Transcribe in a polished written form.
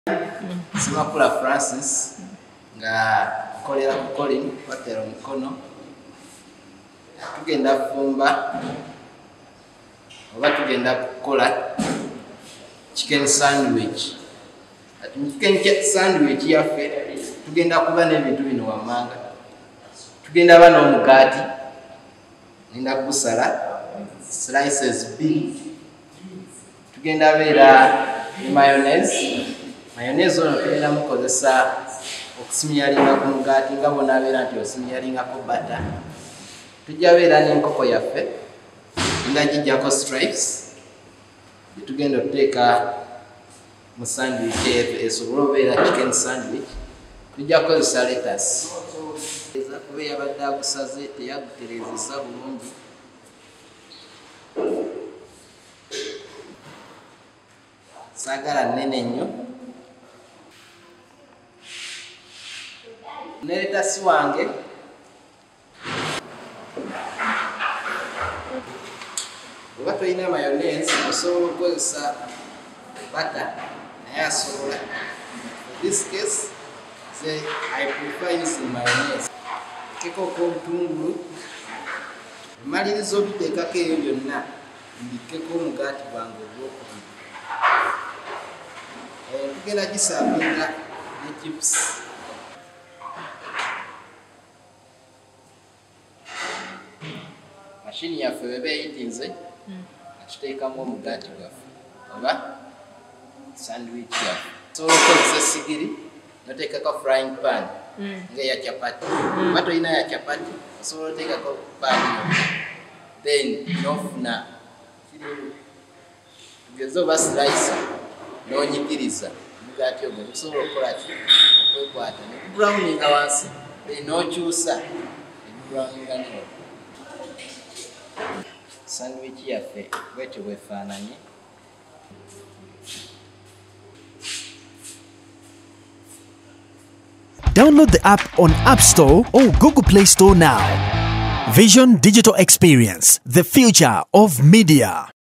Ssemakula Francis nga nkolera ku Colin Hotel Mukono. Tugenda kufumba oba tugenda kukola chicken sandwich. Ati mu chicken sandwich yaffe tugenda kuba n'ebintu bino wammanga. Tugenda ba n'omugaati, ngenda kugusala slices bbiri. Tugenda beera ne mayonnaise. Mayonnaise ono tugenda mukozesa okusimyalinga ku mugaati nga bw'onaabeera nti osimyalingako butter. Tujja beera n'enkoko yaffe, ngenda giggyako stripes gye tugenda okuteeka mu sandwich eyo esobole obeera chicken sandwich. Tujja kukozesa lettuce. Kuba eyabadde agusaze teyagutereezezza bulungi. Saagala nnene nnyo. Ne lettuce wange oba tolina mayonnaise osobola okukozesa butter, naye asobola. For this case, say I prefer using mayonnaise. Nteekeko obutungulu, mmaliriza obiteekako ebyo byonna, mbikkeko omugaati gwange ogwokubiri. Tugenda gisaavinga ne chips. Mashini yaffe bw'eba eyitinze, nga tuteekamu omugaati gwaffe oba sandwich yaffe. Osobola okukozesa essigiri n'oteekako frying pan ng'eya chapati. Oba tolina ya chapati, osobola oteekako pan yonna, then n'ofuna tugeze oba slicer n'onyigiriza omugaati ogwo gusobola okukola ki? Okwekwata ne gubrowninga wansi, then n'okyusa ne gubrowninga ne waggulu. Sandwich yaffe bwetyo bw'efaananye. Download the app on App Store or Google Play Store now. Vision Digital Experience, the future of media.